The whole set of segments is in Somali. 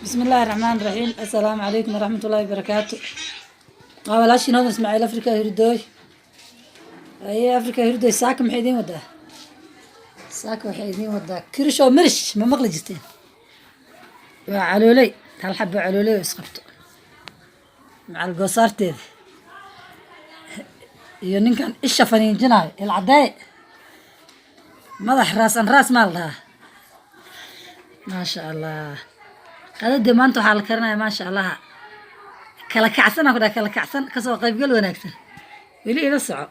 Bismi illaahi raxmaan raxiim. Assalaamu calaykum waraxmatullaahi wabarakaatu. Waa walaashiin Hodan Ismaaciil, Afrika Hirdooy. Aye, Afrika Hirdooy, saaka maxay idiin wadaa? Saaka waxay idiin wadaa kirish oo mirish. Ma maqli jirteen? Waa calooley, hal xabo calooley oo isqabto macal goosaarteeda iyo ninkan isha faniinjinayo, ilcadeey, madax raasan, raas maa la dhahaa. Maasha Allah, qadadii maanta waxaa la karinaya, maasha Allah, kala kacsan aan ku dhaha, kala kacsan. Kasoo qaybgal wanaagsan, weli ila soco.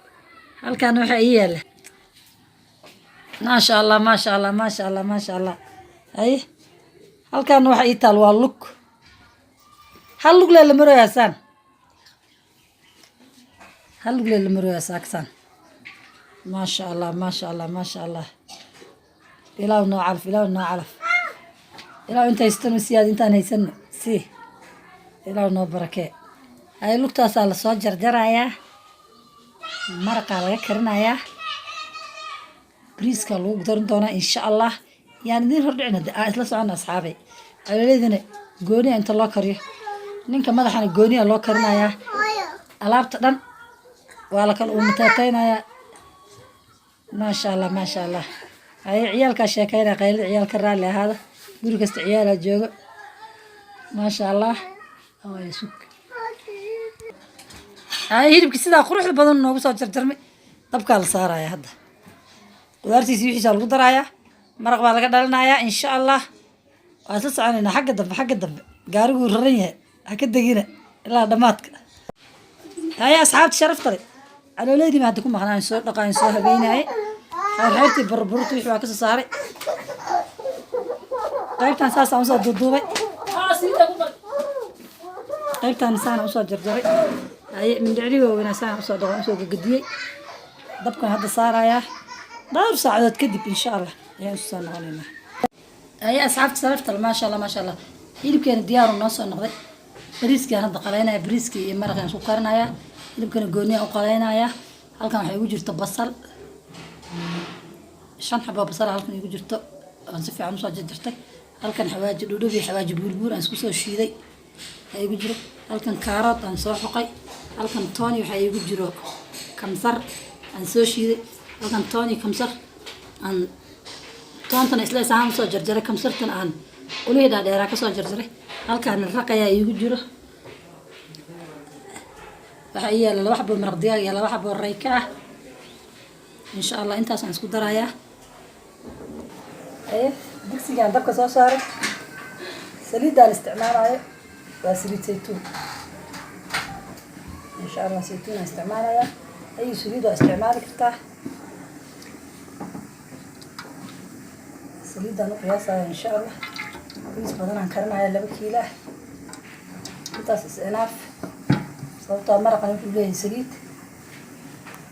Halkan waxaa ii yaala, maasha Allah, maasha Allah, maasha Allah, maasha Allah. Haye, halkan waxa ii taal waa lug, hal lug lee la marooyaa saan, hal lug lee la marooyaa saaksaan. Maasha Allah, maasha Allah, maasha Allah. Ilaahu noo calaf, Ilaahu noo calaf, Ilaahu inta haystano siyaad, intaan haysano si Ilaahu noo barakee. Haye, lugtaasaa lasoo jarjarayaa, maraqaa laga karinayaa, bariiskaa lagu darin doonaa, insha Allah. Yaan idiin hordhicina de, aan isla socona, asxaabay. Caloleydana gooniya inta loo kariyo, ninka madaxana gooniya loo karinayaa. Alaabta dhan waa la kala umateeteynayaa. Maasha Allah, maasha Allah. Haye, ciyaalkaa sheekeynaya, qaylada ciyaalka raalli ahaada. Guri kasta ciyaalaa joogo. Maasha Allah. Awaayo, sug. Haye, hilibki sidaa quruxda badan noogu soo jarjarmay, dabkaa la saaraya hadda. Qudaartiisi wixiisaa lagu darayaa, maraq baa laga dhalinayaa, insha Allah. Waan isla soconaynaa xagga dambe, xagga dambe. Gaariguu raran yahay, ha ka degina ilaa dhammaadka. Haye, asxaabta sharafta le, calooleydii baa hadda ku maqnaan, soo dhaqaan, soo habeynaye. Xeerxeertii, burburta, wixii waa kasoo saaray. Qaybtan saasaan usoo duuduubay, qaybtaan saana usoo jarjaray. Haye, mindhicri waaweynaa saana usoo dhaqan, usoo gagadiyey. Dabkan hadda saarayaa, dhowr saacadood kadib, insha Allah, ayaan isu soo noqonaynaa. Haye, asxaabta sharafta, maasha Allah, maasha Allah, hilibkeena diyaaru noo soo noqday. Bariiskiaan hadda qalaynaya, bariiskii iyo maraqaan isku karinaya, hilibkana gooniyaa u qalaynaya. Halkan waxaa igu jirto basal, shan xabo basal halkan igu jirto, aan si fiican usoo jarjartay. Halkan xawaaji dhudhub iyo xawaaji buurbuur aan isku soo shiiday ayaa igu jiro. Halkan kaarood aan soo xoqay. Halkan tooni waxaa igu jiro, kamsar aan soo shiiday. Halkan tooni, kamsar aan toontana isla ahaan usoo jarjaray, kamsartana aan ulihii dhaadheeraa kasoo jarjaray. Halkan raqayaa iigu jiro. Waxaa ii yaala laba xabo maraq digaag iyo laba xabo rayka ah. Insha Allah, intaasaan isku darayaa. Aye, digsigaan dabka soo saaray. Saliiddaan isticmaalayo waa saliid saytuun, insha Allah. Saytuun aan isticmaalayaa, ay saliid waa isticmaali kartaa. Saliiddaan u qiyaasaya, insha Allah. Bariis badanaan karinaya, 2 kiilo ah. Intaas is enough, sababtoo maraqan wuxuu leeyahay saliid.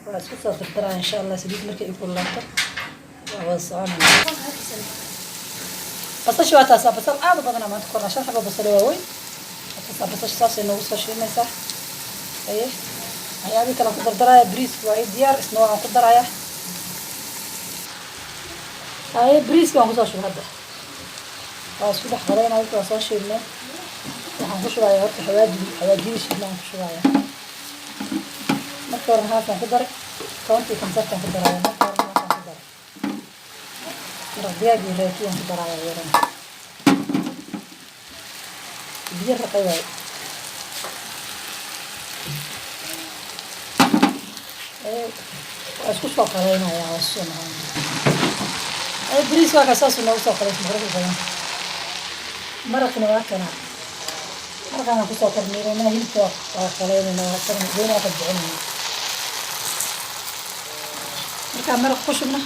Waa isku soo dardaraya, insha Allah. Saliid markay i kululaato waa wada soconaya. Basasha waa taasaa, basal aad u badanaa maanta korna, shan xabo basalo waaweyn waa taasaa. Basasha saasay noogu soo shiimaysaa. Haye, waxyaabihii kale ku dardaraya. Bariiska waa ii diyaar, isna waan ku daraya. Haye, bariiska waan kusoo shubay hadda, waa isku dhex qalaynaya. Waa soo shiilnay. Waxaan ku shubaya horta xawaaji, xawaajiyada shiidna aan ku shubaya. Marka horena haafaan ku daray, toontii kamsartaan ku daraya. Marka horena haafaan ku daray, maraq digaag iyo reekiyaan ku daraya iyadana. Biyo raqay waaye. Waa isku soo qalaynaya, waa isku soo noqonaya. Bariis waa kaa, saasuu noogu soo qalaysma quruxda badan. Maraqna waa kana, maraqaan kusoo kormiireynaa. Hilibka waa qalaynayna, waa isagana gooni waa ka bixinayna. Markaa maraq ku shubna,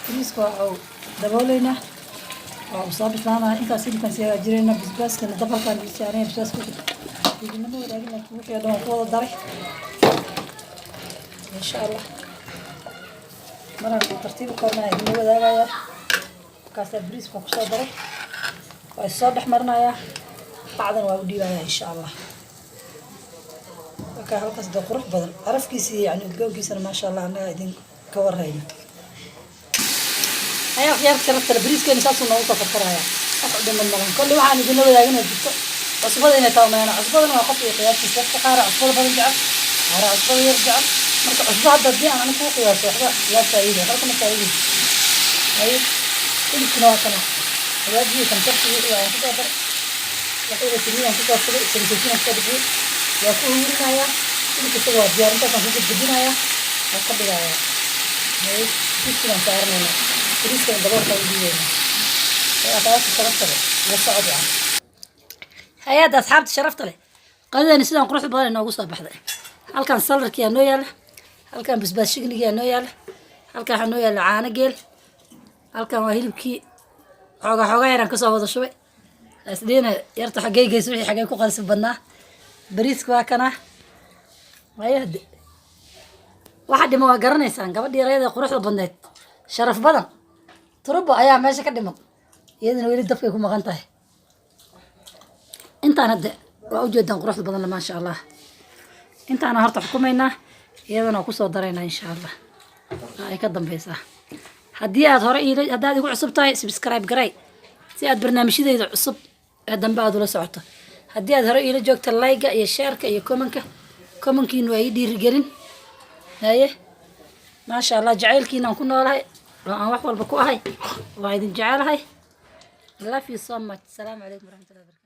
bariiska waa uu dabooleynaa, waa uu soo bislaanaya. Intaas hilibkaan sii hagaajinayna. Basbaaskana dab halkaan ii saaranya. Basbaaska idinlama wadaagin, laakiin wixii oo dhan waan ku wada daray, insha Allah. Maraan tartiib u karnaya idinla wadaagaya. Markaasaa bariiska kusoo daray, waa is soo dhex marinayaa, bacdan waa u dhiibaya, insha Allah. Marka halkaas dee qurux badan, carafkiisa iyo yani udgoonkiisana, maasha Allah, annaga idin ka warhayna. Ayaa khiyaarta sharafta leh, bariiskeena saasuu noogu soo karkaraya. Wax u dhiman malan. Kolley waxaan idinla wadaagina jirto cusbada inay tahay mayana. Cusbadana waa qof iyo qiyaastiisa. Dadka qaara cusbada badan jecel, qaara cusbada yar jecel. Marka cusbo hadda haddii aan aniga kuu qiyaaso, waxba laa faa'iida, waxba kama faa'iidayso. Haye, hilibkuna waa kana. Hagaajiyey kamsarkii wixii ayaan kusoo daray, waxayna saliidaan kusoo shubay, saliid saytuun kusoo bixiyey. Waa ku huurinayaa hilibka. Isaga waa diyaar. Intaasaan ku gudgudinayaa, waa ka dhigayaa. Haye, bariiskii saaranaynaa. Bariiskana daboolkaa u dhiibaynaa. Asxaabta sharafta leh, la socod wacan. Hay-adda asxaabta sharafta leh, qadadani sidaan quruxda badan inoogu soo baxday. Halkan saladkiyaa noo yaala, halkan basbaas shignigiyaa noo yaala, halkan waxaa noo yaala caano geel, halkan waa hilibkii. Xoogaa xoogaa yaraan kasoo wada shubay. Isdhiina yarta xaggey geysa wixii xaggey ku qarsi badnaa. Bariiska waa kana. Waayo, hade waxa dhiman waa garanaysaan. Gabadhii yarayada quruxda badneed, sharaf badan, turubo ayaa meesha ka dhiman. Iyadana weli dabkay ku maqan tahay. Intaan hadde waa ujeedaan quruxda badanna, maasha Allah. Intaana horta xukumaynaa, iyadana waa kusoo daraynaa, insha Allah. Waa ay ka dambeysaa. Haddii aad hore iila, haddaad igu cusub tahay, subscribe garay si aad barnaamijyadeyda cusub ee dambe aad ula socoto. Haddii aad hore iila joogto, like-ga iyo share-ka iyo comment-ka. Comment-kiinu waa ii dhiirigelin. Haye, maasha Allah, jacaylkiina aan ku noolahay oo aan wax walba ku ahay. Waa idin jecelahay. Love you so much. Asalaamu calaykum waraxmatullahi wabarakatu.